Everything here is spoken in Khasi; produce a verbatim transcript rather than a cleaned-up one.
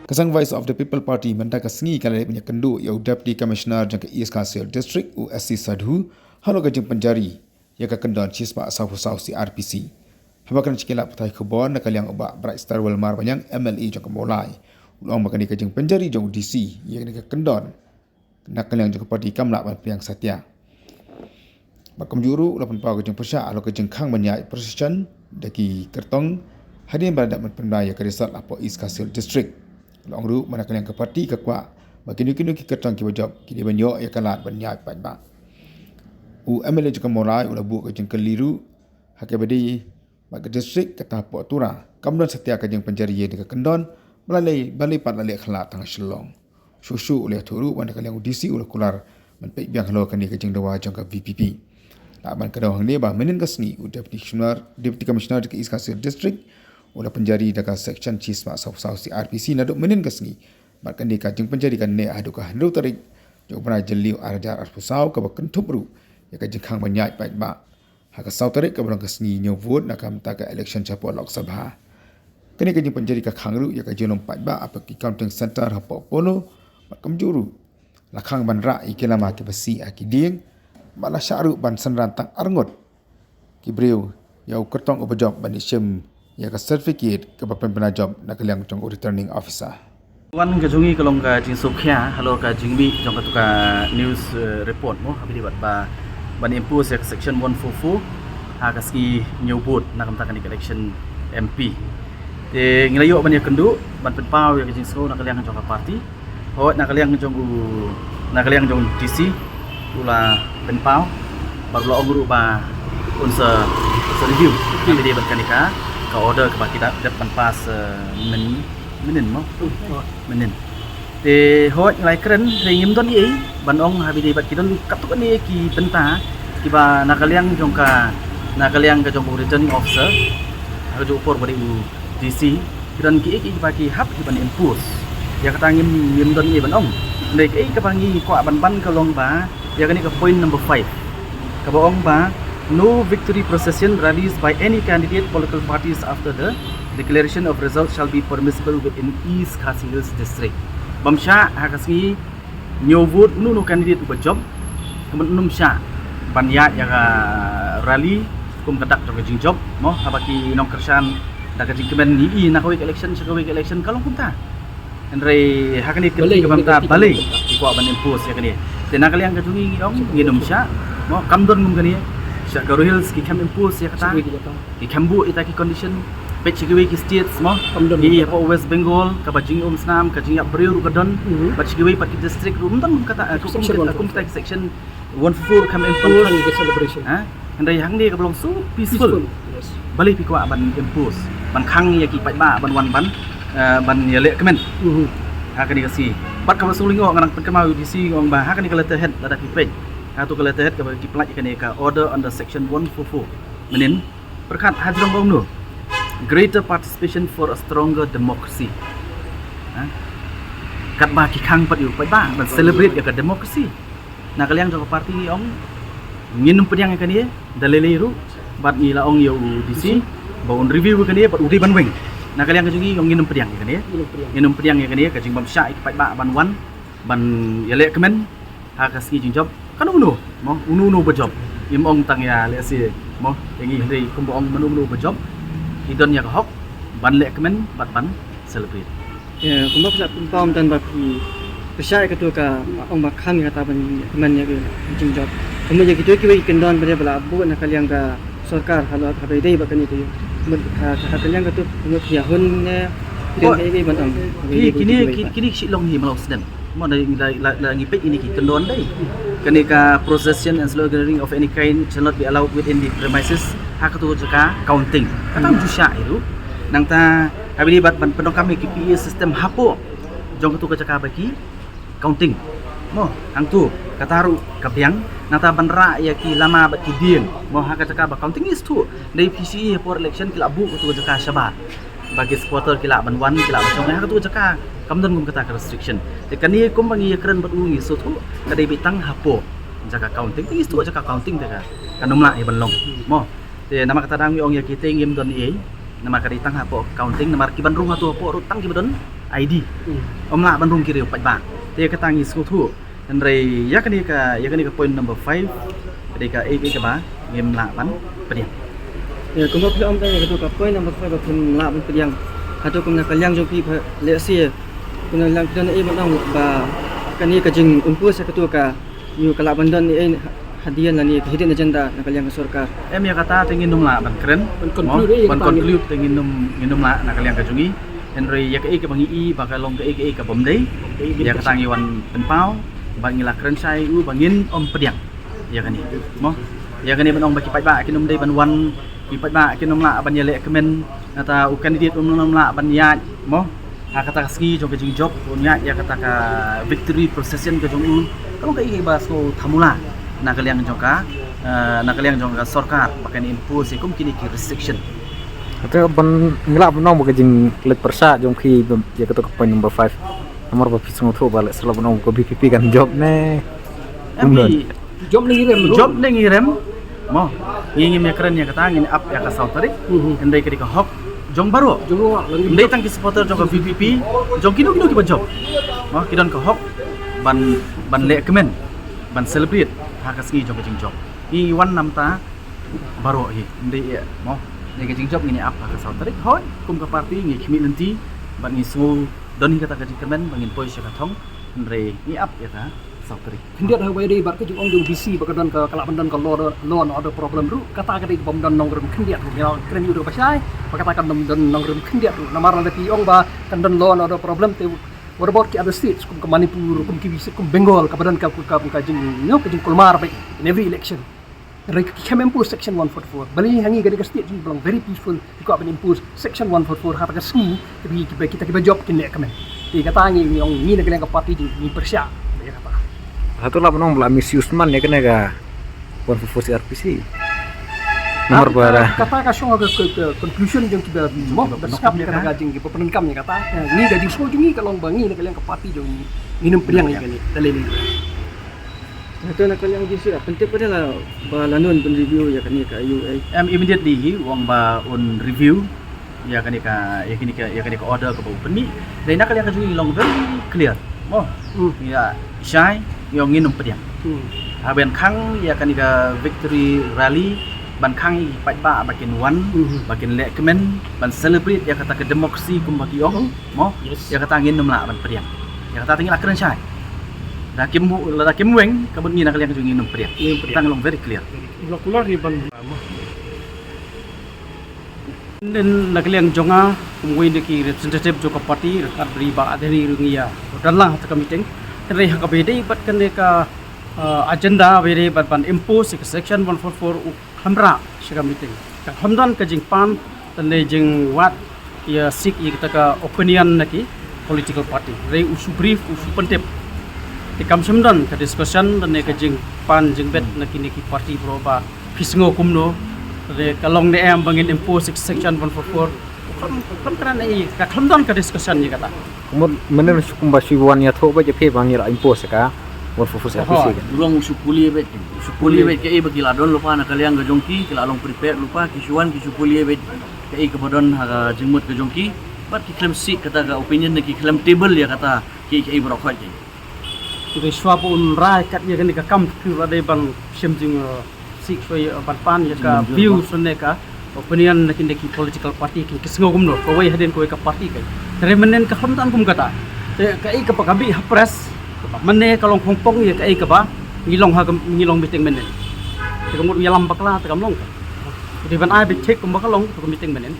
Ka seng Voice of the People Party mynta ka sngi ka la leit ban ïakynduh ïa u Deputy Commissioner jong ka East Khasi Hills District, u S C Sadhu, halor ka jingpynjari ïa ka kyndon shispah sawphew saw C R P C. Haba kren sha ki lad pathai khubor na ka liang u Bah Brightstarwell Marbaniang, M L A jong ka Mawlai, u la ong ba kane ka jingpynjari jong u D C ïa kane ka kyndon na ka liang jong ka party kam lah ban pdiang satia. Bad kumjuh ruh u la pynpaw ka jingpyrshah halor ka jingkhang ban ïaid procession da ki kyrtong hadien ba la dep ban pynbna ïa ka result hapoh East Khasi Hills District. U la ong ruh ba na ka liang ka party ka kwah ba kino kino ki kyrtong kiba jop ki dei ban ïoh ïa ka lad ban ïaid paidbah. U M L A jong ka Mawlai u la buh ka jingkylli ruh ha kaba ïadei bad ka district kata hapoh Tura kam don satia ka jingpynjari ïa kane ka kyndon, ba la lei, ba lei pat la leh khlad tang ha Shillong. Shuh shuh u la ïathuh ruh ba na ka liang u D C u la kular ban peit biang halor kane ka jingdawa jong ka V P P. Lah ban kdew hangne ba mynhynnin ka sngi u Deputy Commissioner, Deputy Commissioner jong ka East Khasi Hills District u la pynjari da ka Section shispah sawphew saw C R P C naduh mynhynnin ka sngi. Bad kane ka jingpynjari kan neh haduh ka hynriew tarik jong u bnai Jylliew arhajar arphew saw, kaba kynthup ruh ïa ka jingkhang ban ïaid paidbah ha ka saw tarik kaba long ka sngi ñiew vote na ka bynta ka election shapoh Lok Sabha. Kane ka jingpynjari ka khang ruh ïa ka jinglong paidbah hapoh ki counting centre hapoh Polo, bad kumjuh ruh la khang ban rah ïa ki lama kiba sih ha ki dieng, bad la shah ruh ban synran tang arngut ki briew ïa u kyrtong uba jop ban ïashim ïa ka certificate kaba pynbna jop na ka liang jong u Returning Officer. Wan ka jong ngi ka long ka jingsngewkhia halor ka jingmih jong katu ka news, eh, report mo, ha kaba ïadei bad ba ban impose ïa ka section one four four ha ka sngi ñiew vote na ka bynta kane ka election M P. Te ngi la ïoh ban ïakynduh ban pynpaw ïa ka jingsngew na ka liang jong ka party. Hooid, na ka liang jong u, na ka liang jong u D C u la pynpaw bad u la ong ruh ba un sa, un sa review ha kaba ïadei bad kane ka, ka order kaba ki dep, dep ban pass, eh, myn, mynhynnin mo. Mynhynnin. Te hooid, ngi la ïakren, te ngim don ei ei ban ong ha kaba ïadei bad ki don katto katne ki bynta kiba na ka liang jong ka, na ka liang ka jong u Returning Officer, ha ka juh por ba dei u D C, ki don kiei kiei kiba ki hap ki ban impose. Ïa kata ngim, ngim don ei ei ban ong. Hynrei kaei kaba ngi kwah ban ban ka long ba ïa kane ka point number five, kaba ong ba no victory procession, rallies by any candidate, political parties after the declaration of results shall be permissible within East Khasi Hills District. Bym shah ha ka sngi ñiew vote uno uno candidate uba jop, ka mut ym shah ban ïaid ïa ka rally kum ka dak jong ka jingjop mo, haba ki nongkyrshan da ka jingkmen ngi i na kawei ka election sha kawei ka election, ka long kumta. Hynrei ha kane ka, balei, ka bynta, balei ki kwah ban impose ïa kane. Te na ka liang ka jong ngi ngi ong ngin ym shah mo, kam don kum kane. Sha Garo Hills ki khlem impose ïa kata. Ki khlem buh ïa kita ki condition. Peit sha kiwei ki states mo, ngi hapoh West Bengal kaba jingim snam, ka jingïap briew ruh ka don. Bad sha kiwei pat ki district ruh ym don kum kata, eh, kum kita ki section one four four khlem impose. Ha? Hynrei hangne kaba long so peaceful. Balei phi kwah ban impose, ban khang ïa ki paidbah ban wan ban, eh, ban ïaleh kmen ha kane ka sngi? Bad kaba sngewlyngngoh, nga nang pynkynmaw ïa u D C, nga ong ba ha kane ka letterhead lada phi peit, ha katu ka letterhead kaba ki pynlait ïa kane ka order under section one four four, mynhynnin, pyrkhat hajrong ba ong no, greater participation for a stronger democracy. Ha? Katba ki khang pat ïa u paidbah ban celebrate ïa ka democracy. Na ka liang jong ka party ngi ong ngin ym pdiang ïa kane da lei lei ruh, bad ngi la ong ïa u D C ba un review ïa kane bad u dei ban weng. Na ka liang ka jong ngi ong ngin ym pdiang ïa kane. Ngin ym pdiang ïa kane ka jingbymshah ïa ki paidbah ban wan ban ïaleh kmen ha ka sngi jingjop. Kano kano mo, uno uno ba jop. Ngim ong tang ïa lehse mo, ïa ngi, hynrei kumba ong mano mano ba jop, ki don ïa ka hok ban leh kmen bad ban celebrate. Ïa, kumba phi sa pynpaw mynta ba phi pyrshah ïa katu ka, ong ba khang ïa kata ban kmen ïa ka jingjop. Kumba ïa kito kiwei ki kyndon ba dei ba la buh na ka liang ka sorkar halor kaba ïadei bad kane ka ïa. Kumba ha, ha ka liang katu kumba phi ïa hun ne phi don kaei kaei ban ong. Kine, kine, kine ki shu long hi malau snem. Mo, la, la, la ngi peit ïa kine ki kyndon dei. Kane ka procession and slow gathering of any kind shall not be allowed within the premises. Ha katu ka jaka counting. Kata ym ju shah ïa ruh. Nangta ha kaba ïadei bad ban pyndonkam ïa ki P A system hapoh jong katu ka jaka ba ki counting. Mo, hangtu kata ruh ka biang, nangta ban rah ïa ki lama bad ki dieng. Mo, ha ka jaka ba counting ngi sngewthuh. Dei P C E ha por election ki la buh katu ka jaka shabar ba ki supporter ki lah ban wan, ki lah ban shong. Ha katu ka jaka kam don kum kata ka restriction. Te kane kumba ngi ïakren bad u ngi sngewthuh ka dei beit tang hapoh jaka counting. Te ngi sngewthuh jaka counting te ka, kan ym lah ïa ban long. Mo. Te namar kata dang ngi ong ïa kite ngim don ei ei. Namar ka dei tang hapoh counting, namar ki ban rung hato hapoh ruh tang kiba don I D. Hmm. Ym lah ban rung ki riew paidbah. Te kata ngi sngewthuh. Hynrei ïa kane ka, ïa kane ka point number five, ka dei kaei kaei kaba ngim lah ban pdiang. Ïa, kumba phi ong, ïa katu ka point number five ba phim lah ban pdiang. Hato kum na ka liang jong phi ba lehse, kum na liang phi don ei ban ong ba kane ka jing impose ïa katu ka, ïa ka lah ban don ei hadien lane ka hidden agenda na ka liang ka sorkar? Em, ïa kata te ngin ym lah ban kren. Ban conclude, mo, eh, ban conclude te ngin ym, ngin ym lah na ka liang ka jong ngi. Hynrei ïa kaei kaba ngi i ba ka long kaei kaei kabym dei, ïa kata ngi wan pynpaw bad ngi la kren shai u ba ngin ym pdiang ïa kane, mo. Ïa kane ban ong ba ki paidbah kin ym dei ban wan, ki paidbah kin ym lah ban ïaleh kmen, nangta u candidate um ym lah ban ïaid, mo, ha kata ka sngi jong ka jingjop, un ïaid ïa kata ka victory procession ka jong u. Ka long kaei ba sngewthamula na ka liang jong ka, eh, na ka liang jong ka sorkar ba kan impose ïa kum kine ki restriction. Kata ban ngi lah ban ong ba ka jingklet pyrshah jong ki ïa kata ka point number five. Namar ba phi sngewthuh ba lehse lah ban ong ka V P P kan jop ne. Em, kum don. Jop ne ngi rem, jop ne ngi rem. Mo, ngi ngim ïa kren ïa kata, ngin ap ïa ka saw tarik. Mhm. Hynrei ka dei ka hok jong baroh. Jong baroh, lane ym dei tang ki supporter jong ka V P P, jong kino kino kiba jop. Mo, ki don ka hok ban, ban leh kmen, ban celebrate ha ka sngi jong ka jingjop. Ngi wan namar baroh hi, ym dei ïa, mo. Ïa ka jingjop ngin ïa ap ha ka saw tarik. Hooid, kum ka party ngi khmih lynti bad ngi sngew don hi kata ka jingkmen ba ngin poi sha ka thong. Hynrei ngi ap ïa ka saw tarik. Khyndiat ha kaba ïadei bad ka jingong jong u D C ba ka don ka, ka lah ban don ka law, law and order problem ruh. Kata ka dei kabym don nongrim khyndiat ruh. Ngi la kren ïa u ruh ba shai ba kata kan don nongrim khyndiat ruh. Namar lada phi ong ba kan don law and order problem te, what about ki other states kum ka Manipur, kum ki, kum Bengal, kaba don ka, ka, ka jing, you know, ka jingkulmar ba in every election. Hynrei ki khlem impose section one forty-four. Balei ha ngi ka dei ka state jong ngi ba long very peaceful, ki kwah ban impose section one forty-four ha kata ka sngi, kiba, kiba, kita kiba jop kin leh kmen. Te kata ngi, ngi ong ngi na ka liang ka party jong ngi pyrshah ïa kata. Hato lah ban ong ba la misuse man ïa kane ka one forty-four C R P C? Namar ba kata, kata ka shong ha ka, ka, ka conclusion jong kiba, mo, kiba pyndonkam ïa kata ka, ka jing, kiba pyndonkam ïa kata. Ngi ka jingsngew jong ngi ka long ba ngi na ka liang ka party jong ngi, ngin ym pdiang ïa kane. Te lei lei. Hato na ka liang jong u D C la pyntip pat ïa la ba la, un pyn review ïa kane ka U A? Em, immediately hi u ong ba un review ïa kane ka, ïa kane ka, ïa kane ka order kaba u pynmih. Dei na ka liang ka jong ngi long very clear. Mo. Hmm. Ïa shai, ïa ngin ym pdiang. Hmm. Ha ban khang ïa kane ka victory rally, ban khang ïa ki paidbah ba kin wan, hmm, ba kin leh kmen, ban celebrate ïa kata ka democracy kumba ki ong. Mo. Yes. Ïa kata ngin ym lah ban pdiang. Ïa kata te ngi la kren shai. Da kim, lada kim weng ka bun ngi na ka liang jong ngi ngin ym pdiang. Ngin ym pdiang. Tang long very clear. Long clear hi ban. Nen na ka liang jong nga kum uwei na ki representative jong ka party, ryngkat bad i Bah Adheri ruh ngi ïa don lang ha kata ka meeting. Hynrei ha kaba ïadei bad kane ka, uh, agenda ba ïadei bad ban impose ka section one forty-four u khlem rah sha ka meeting. Ka khlem don ka jingpan lane jingwad ïa seek ïa kata ka opinion na ki political party. Hynrei u shu brief, u shu pyntip. Te kam shym don ka discussion lane ka jingpan jingbit na kine ki party baroh ba phi sngew kumno. Te ka long ne em ba ngin impose section one forty-four. Khlem, khlem kren ei, ka khlem don ka discussion ïa kata. Kumno mynne shu kumba shu wan ïathuh ba ïa phi ba ngi la impose ka one forty-four C R P C ka. Hooid. U long u shu pule beit, u shu pule beit kaei ba ki la don lypa na ka liang ka jong ki, ki la long prepared lypa, ki shu wan ki shu pule beit kaei kaba don ha ka jingmut ka jong ki. Bad ki khlem seek kata ka opinion ne ki khlem table ïa kata kaei kaei baroh khoit ki. Te shuwa ba un rai kat ïa kane ka kam te phi la dei ban shim jing, uh, seek shuwa, uh, ban pan ïa ka views ne ka opinion na kine ki political party ki, ki sngew kumno, kawei hadien kawei ka party ka. Hynrei mynne ka khlem don kum kata. Te kaei kaba ka bih ha press, kaba mynne ka long khongpong ïa kaei kaba ngi long ha ka, ngi long meeting mynne. Te ka mut ïalam bakla te kam long. Te ban ai beit thik kumba ka long ka meeting mynne.